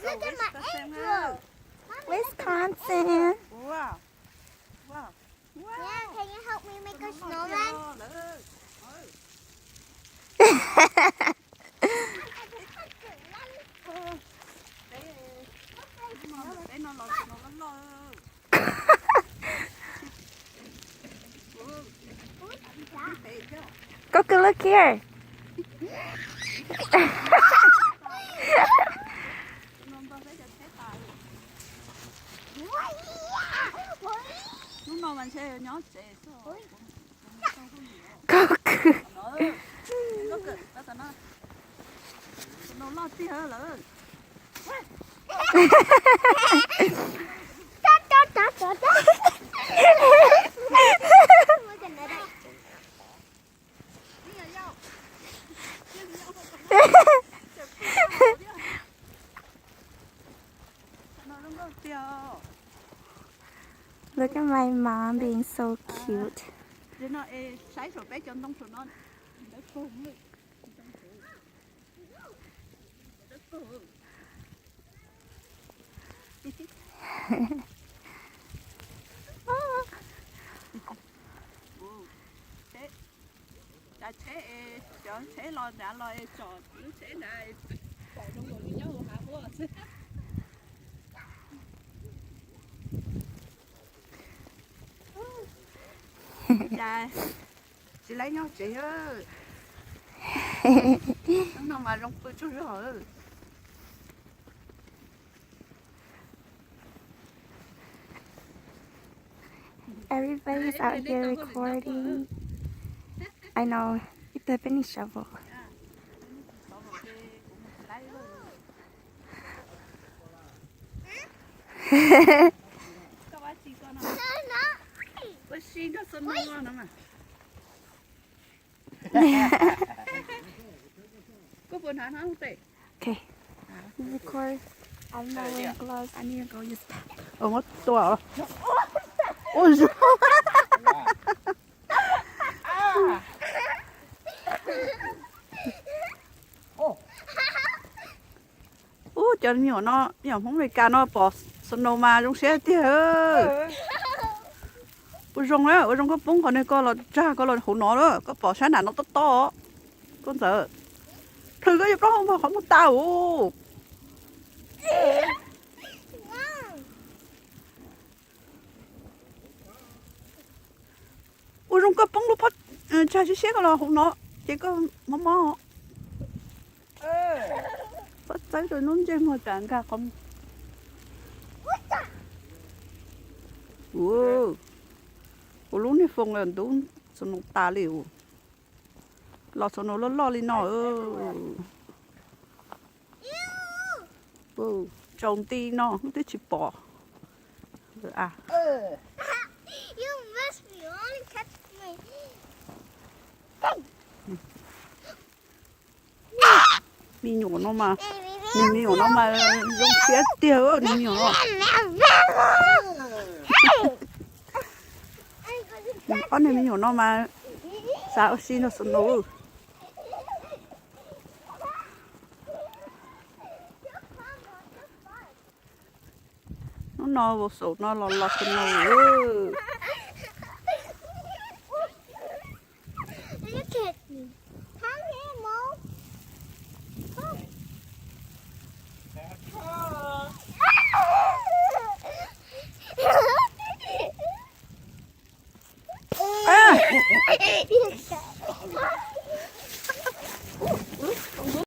Look at my angel. Wisconsin. Wow. Wow. Wow. Yeah, can you help me make a snowman? Go, go look here. Go, go. Look at my mom being so cute. Cov tsheb, cov tsheb los nrad los tsom lub tsheb nrad, pom zoo nkaus li nyob hauv hav ua xwb. Cas tsis laib nyob tsev. Hnub no mas zoo pw tsaug zog. Everybody's out here recording. I know, it's a finish shovel. Okay. Record. I'm not wearing gloves. I need to go use the bathroom. Ua, muab tua. Ua zoo. Ub, cov me nyuam no, me nyuam Hmoob Amelikas no pom snow mas zoo siab tiag. Ua zoo na, ua zoo koj poob qhov no, koj los tsag koj los hauv no lawm, koj pom sab nram no tob tob. Koj ntxawm, plhws koj yuav plaub hau npog qhov muag tas us. Ua zoo koj poob lub pob tsag siab siab koj los hauv no, ces koj mob mob. Pob txawb rau lub ntsej muag tas nkag qhov. Ua, ua lub niag foos ntub snow tas li us. Los snow loj loj li no. Tsaus nti no twb tsis pom. Me nyuam no mas, nws me nyuam no mas zoo siab tiag nws me nyuam no. Ob niag me nyuam no mas xav ua si nrog snow. Hnub no vauv saum no los los snow.